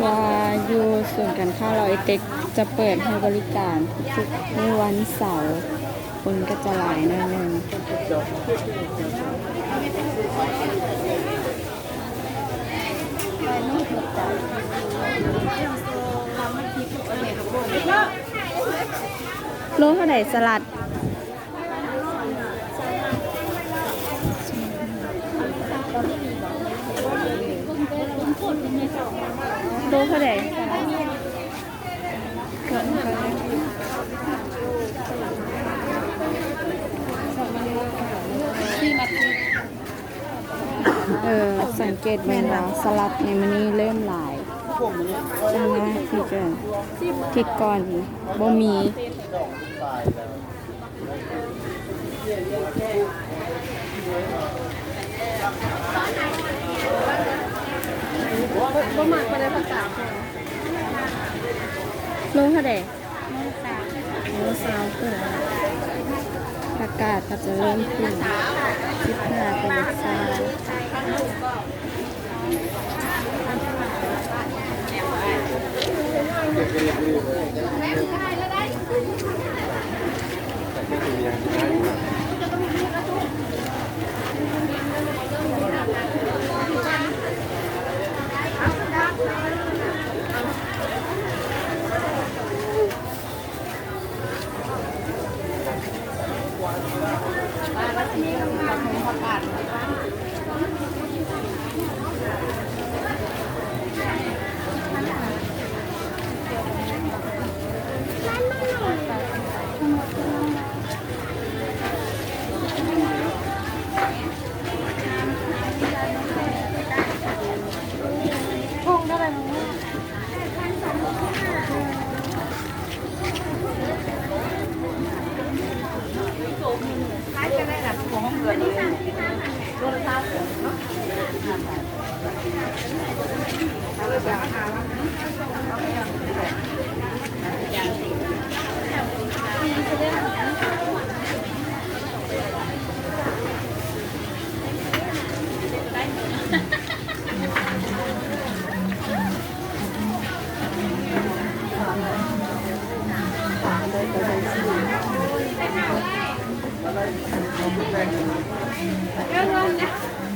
ວ່າຢູ່ສູນການຄ້າລາວເອເຕັກຈະເປີດໃຫ້ບໍລິການທຸກໆມື້ວັນເສົາ, ຄົນກໍຈະຫຼາຍໜ້ອຍໜຶ່ງ. ໂລເທົ່າໃດສະຫຼັດ? ໂລເທົ່າໃດ? ເອີ ສັງເກດເບິ່ງວ່າສະຫຼັດໃນມື້ນີ້ເລີ່ມຫຼາຍ. ສ່ວນມາກທີ່ຈະ ທີ່ກ່ອນບໍ່ມີ. ບໍ່ມັກປານໃດ ຜັກກາດ. ໂລເທົ່າໃດ? ໂລຊາວ. ເອີ ຜັກກາດກໍຈະເລີ່ມຂຶ້ນ ສິບຫ້າເປັນຊາວ.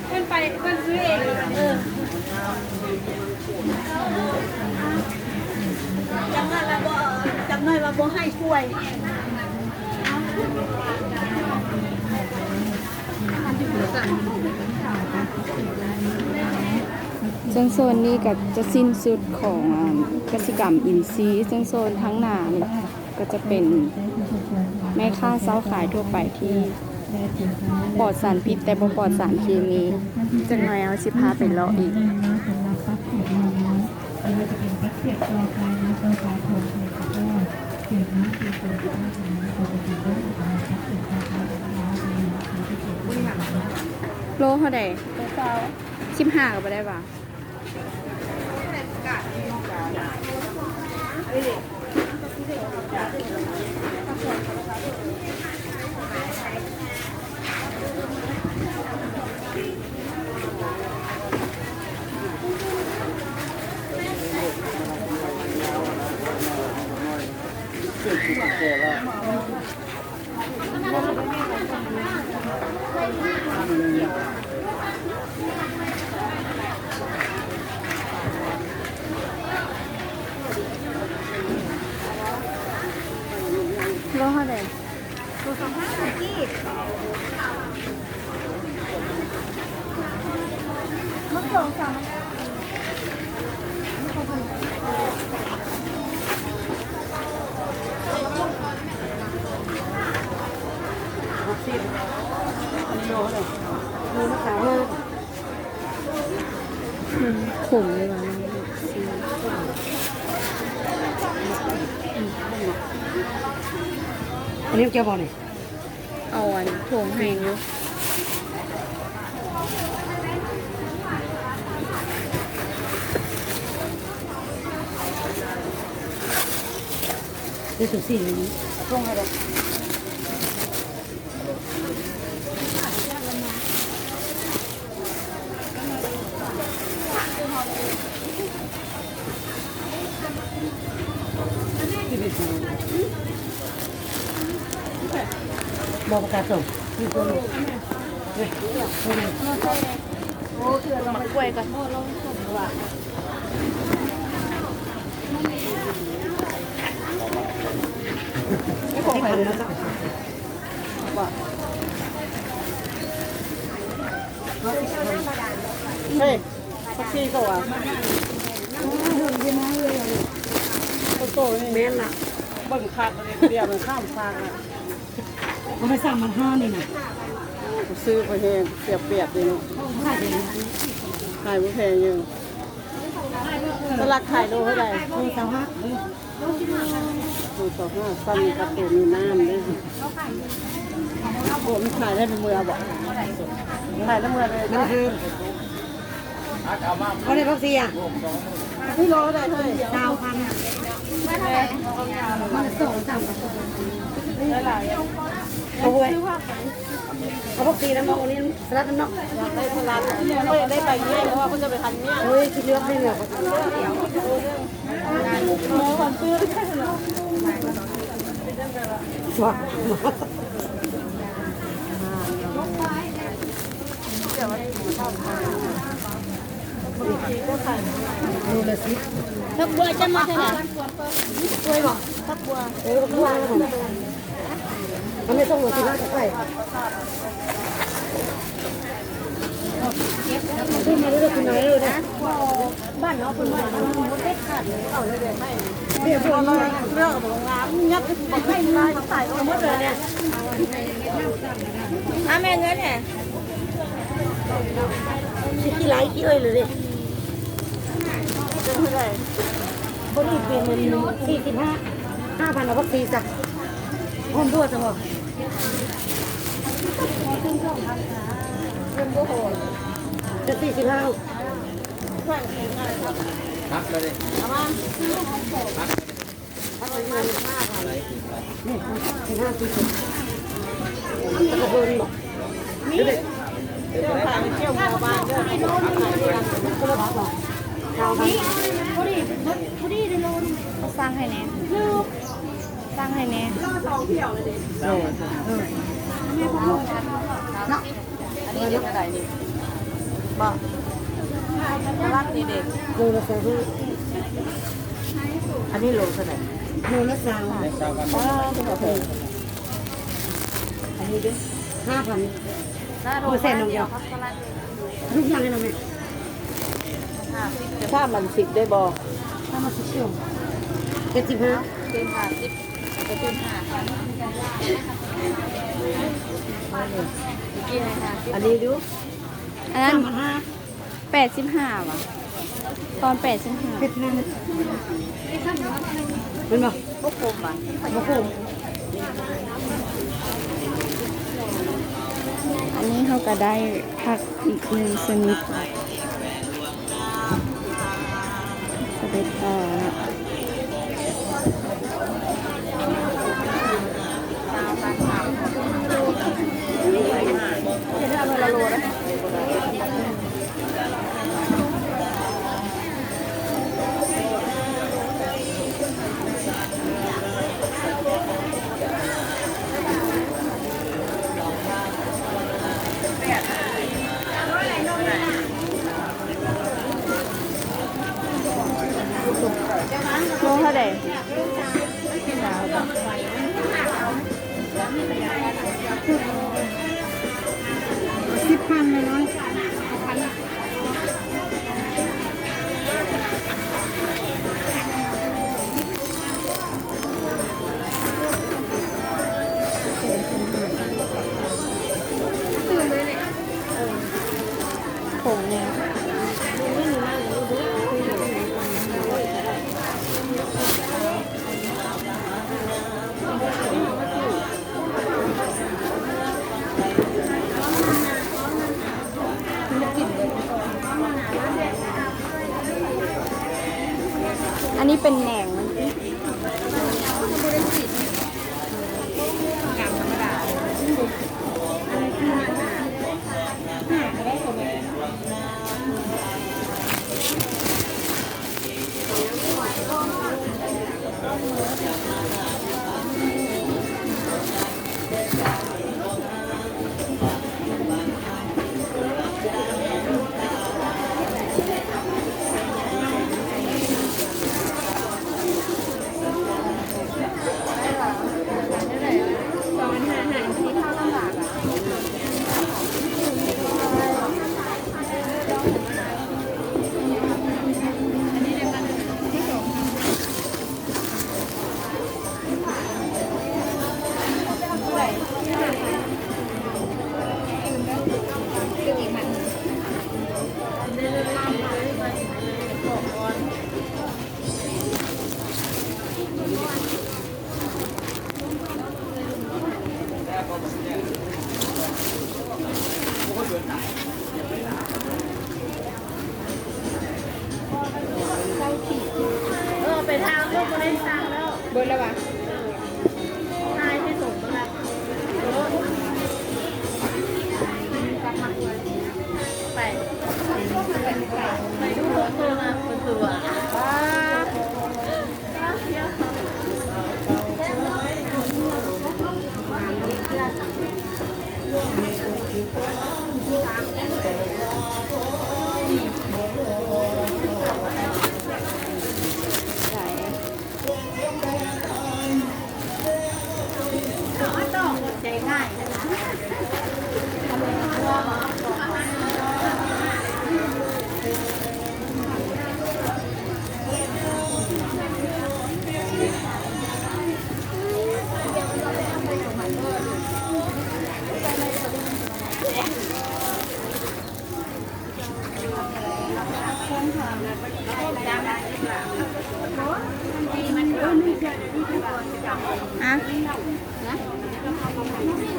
ເພິ່ນໄປ ເພິ່ນຊື້ເອງ. ເອີ ຈັກໜ້ອຍວ່າບໍ່ ຈັກໜ້ອຍວ່າບໍ່ໃຫ້ຊ່ວຍ. ເຊິ່ງໂຊນນີ້ກໍຈະສິ້ນສຸດຂອງ ອາ ກະສິກຳອິນຊີ, ເຊິ່ງໂຊນທາງໜ້ານີ້ກໍຈະເປັນແມ່ຄ້າເຊົ່າຂາຍທົ່ວໄປທີ່ປອດສານພິດ ແຕ່ບໍ່ປອດສານເຄມີ. ຈັກໜ້ອຍເຮົາຊິພາໄປເລາະອີກ. ໂລເທົ່າໃດ? ໂລຊາວ. ສິບຫ້າກໍບໍ່ໄດ້ຫວາ? ໂລເທົ່າໃດ? ໂລຊາວຫ້າກີບ. ຫົກສິບ. ອັນນີ້ໂລເທົ່າໃດ? ໂລລະຊາວຫ້າ. ອືມ ຂົມເລີຍວ່າ ອັນນີ້ເຈົ້າບໍ່ນີ້? ເອົາອັນຖົງໃຫ້ຢູ່. ເປັນຈັ່ງຊີ້ນີ້ ສົ່ງໃຫ້ເດີ. ບໍ່ປະກາດສົ່ງ ມາກ້ວຍກ່ອນ. ເຮີ້ຍ ຜັກຊີກໍວ່າ ໂຕໆ ນີ້ແມ່ນລະ ເບິ່ງຄັກເລີຍ ດຽວມັນຂ້າມຟາກລະ. ເອົາໄປສາມພັນຫ້ານີ້ນະ ຊື້ໄປແຮງ ເສຍປຽບເດ້ເນາະ. ຂາຍບໍ່ແພງຢູ່. ສະຫຼັດຂາຍໂລເທົ່າໃດ? ໂລຊາວຫ້າ. ໂລຊາວຫ້າ ຊັ້ນນີ້ກະໂຕມີນ້ຳເດ້. ໂອ້ ມັນຂາຍໄດ້ເມືອບໍ່? ຂາຍໄດ້ເມືອເລີຍ. ມັນຄື ບໍ່ໄດ້ຜັກຊີອະ? ນີ້ໂລເທົ່າໃດເຮີ້ຍ? ຊາວພັນ. ມັນສອງສາມ ໂອ້ຍ ເອົາຜັກຊີນຳ ເອົາອັນນີ້ສະຫຼັດນຳເນາະ. ໄດ້ສະຫຼັດ ໄດ້ໃບເໝຍ ເພາະວ່າເພິ່ນຈະໄປພັນເໝຍ. ໂອ້ຍ ຊິເລືອກໄດ້ແລ້ວ ໂລລະສິບ. ຜັກບົວຈະມາເທົ່າໃດ? ກລ້ວຍບໍ່? ຜັກບົວ. ເອີ ຜັກບົວ. ມັນໄດ້ສອງໂລສິບຫ້າ ຈັກໄປ. ຊື້ມາເລີຍ ກິນມາເລີຍເດ້. ບ້ານເຮົາເພິ່ນວ່າມັນເດັດຂາດເລີຍ ເອົາເລີຍເດ້. ເດ ເລືອກເອົາໂລງາມ ຍັດໃຫ້ບັກໄມ້ລາຍໃສ່ເອົາໝົດເລີຍເດ້. ອາ ແມ່ເງິນແຮະ ຊິຂີ້ໄຫຼຂີ້ເອີຍເລີຍເດ້. ເປັນເທົ່າໃດ? ບໍ່ໄດ້ເປັນ ສີ່ສິບຫ້າ ຫ້າພັນ ເອົາບັກຊີຊະ. ຫອມບົ່ວຊະບໍ່? ເປັນບໍ່ຫອມ ຈະສີ່ສິບຫ້າ. ຮັກເລີຍເດ້ ເອົາມາ ຮັກເລີຍເດ້. ສັ່ງໃຫ້ແດ່ ສັ່ງໃຫ້ແດ່. ເອີ ເອີ ເນາະ. ອັນນີ້ເຮັດອັນໃດນີ້? ບໍ່ ສະຫຼັດນີ້ເດ ໂລລະຊາວຫ້າ. ອັນນີ້ໂລເທົ່າໃດ? ໂລລະຊາວ. ອໍ ເປັນໂອເຄ. ອັນນີ້ເດ້ ຫ້າພັນ. ເປີເຊັນດຽວ ສະຫຼັດນີ້ ລູກຫຍັງໃຫ້ນ້ອງແມ່? ສາມພັນສິບໄດ້ບໍ່? ສາມພັນສິບ ເຈັດສິບຫ້າ. ເຈັດສິບຫ້າ ເຈັດສິບຫ້າ ອັນນີ້ດູ ອັນນັ້ນ ສາມພັນຫ້າ ແປດສິບຫ້າຫວາ ຕອນແປດສິບຫ້າ ເປັນຫຍັງ ແມ່ນບໍ່? ບໍ່ຄົມຫວາ ບໍ່ຄົມ. ອັນນີ້ເຮົາກະໄດ້ຜັກອີກໜຶ່ງຊະນິດ. ສະເດັດຕໍ່ເນາະ ເຮັດໃຫ້ເອົາເທື່ອລະໂລເດີ້. ໂລເທົ່າໃດ? ສິບພັນນ້ອຍ. ອັນນີ້ເປັນແໜງມັນຕິ. ເອີ ໄປທາງເບິ່ງ ບໍ່ໄດ້ສັ່ງແລ້ວ ເບິດແລ້ວຫວາ? ນາຍທີ່ສົ່ງມາແລ້ວ ໄປ ໄປດູໂຕນະ ເພິ່ນຄືວ່າ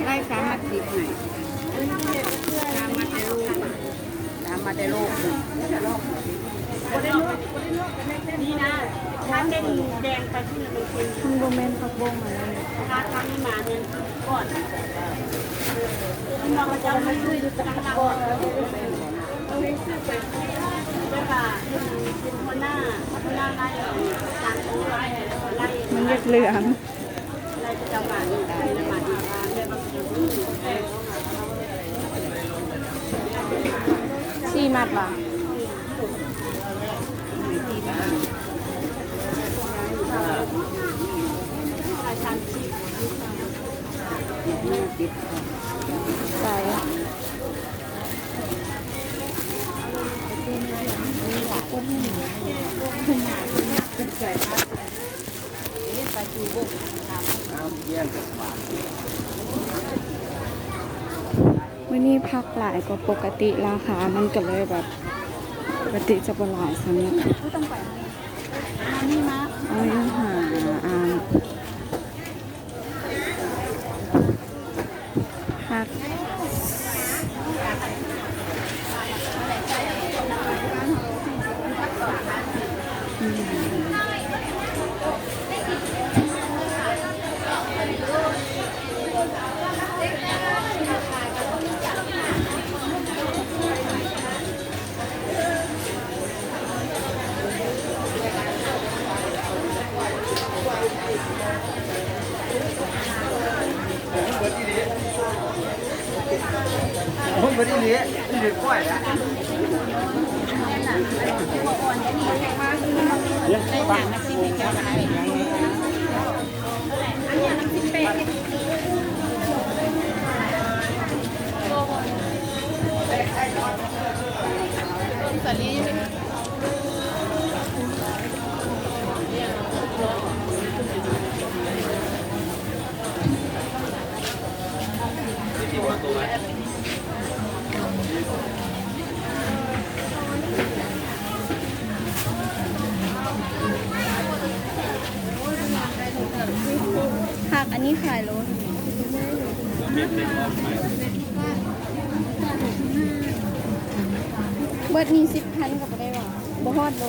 ໄດ້ສາມມັດສິບໃຫ້ ສາມມັດໃຫ້ລູກ ສາມມັດໃຫ້ລູກ ນີ້ນະ ຖ້າເປັນແດງໄປທີ່ມັນເປັນ ມັນບໍ່ແມ່ນຜັກບົ້ງອັນນັ້ນ ຖ້າທາງນີ້ມາແມ່ນ ກ່ອນ ເອີ ເຂົາເຈົ້າມາຢູ່ທາງຫຼັງ ເຂົາເຮັດຊື້ໄປ ແບບວ່າເປັນ ເປັນຫົວໜ້າ ຫົວໜ້າໄລ່ ການຂອງໄລ່ ໄລ່ ມັນຢາກເຫຼືອງ ໄລ່ເຂົາເຈົ້າມາຢູ່ ໄປນຳມາຢູ່ ແບບວ່າ ສີ່ມັດຫວາ? ໃສ່ ມື້ນີ້ຜັກຫຼາຍກວ່າປົກກະຕິ ລາຄາມັນກໍເລີຍແບບ ປົກກະຕິຈະບໍ່ຫຼາຍສ່ຳນີ້ ເອົາຫາ ອ່າ ຜັກ ອືມ. ຜັກອັນນີ້ຂາຍໂລເທົ່າໃດ? ເບິດນີ້ສິບພັນກໍບໍ່ໄດ້ຫວາ? ບໍ່ຮອດໂລ.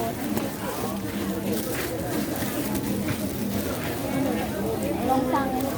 ລອງສັ່ງເບິ່ງ.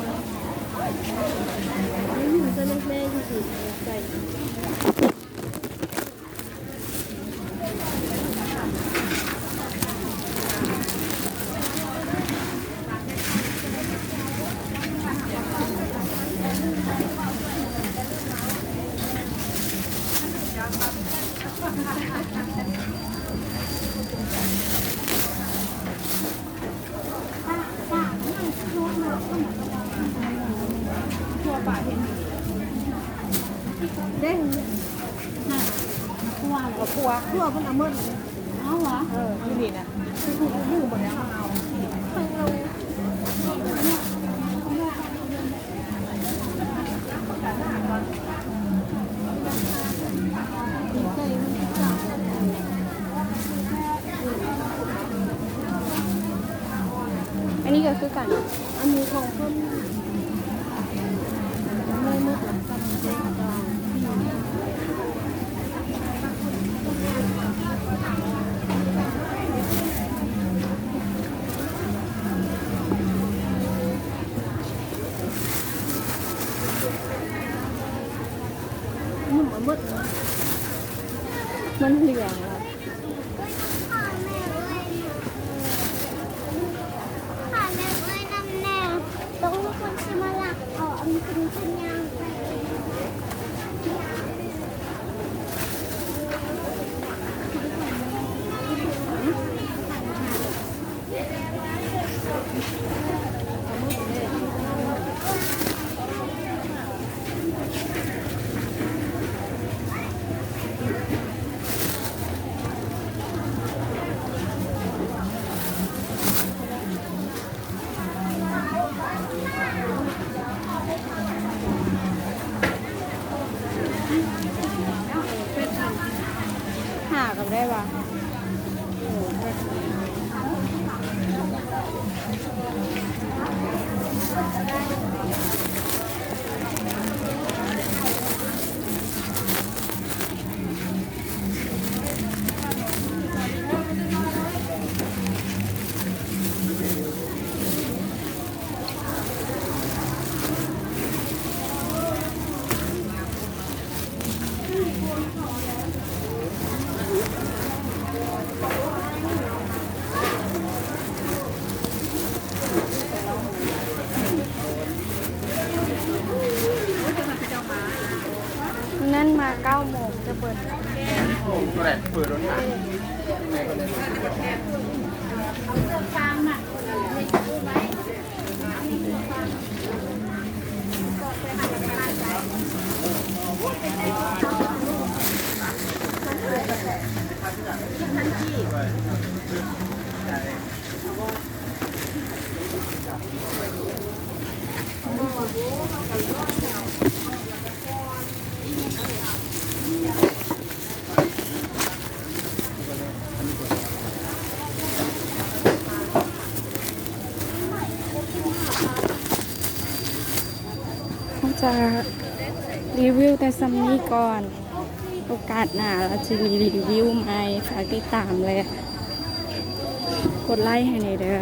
ເດ້ງ ຫັ້ນ ຕົວລະ ເອົາຂົ້ວ ຂົ້ວເພິ່ນເອົາໝົດ. ເອົາຫວາ? ເອີ ຢູ່ນີ້ນະ ຄືໝູ່ໝົດແລ້ວ ເອົາ ອັນນີ້ກໍຄືກັນ ອັນນີ້ຂອງເພິ່ນ ມັນເຫຼືອງແລ້ວ. ຫາກໍໄດ້ວ່າ ນັ້ນມາເກົ້າໂມງຈະເປີດ. ເຮົາຈະຣີວິວແຕ່ສ່ຳນີ້ກ່ອນ. ໂອກາດໜ້າລາວຊິມີຣີວິວໃໝ່. ຝາກຕິດຕາມ ແລະ ກົດໄລໃຫ້ແດ່ເດີ້.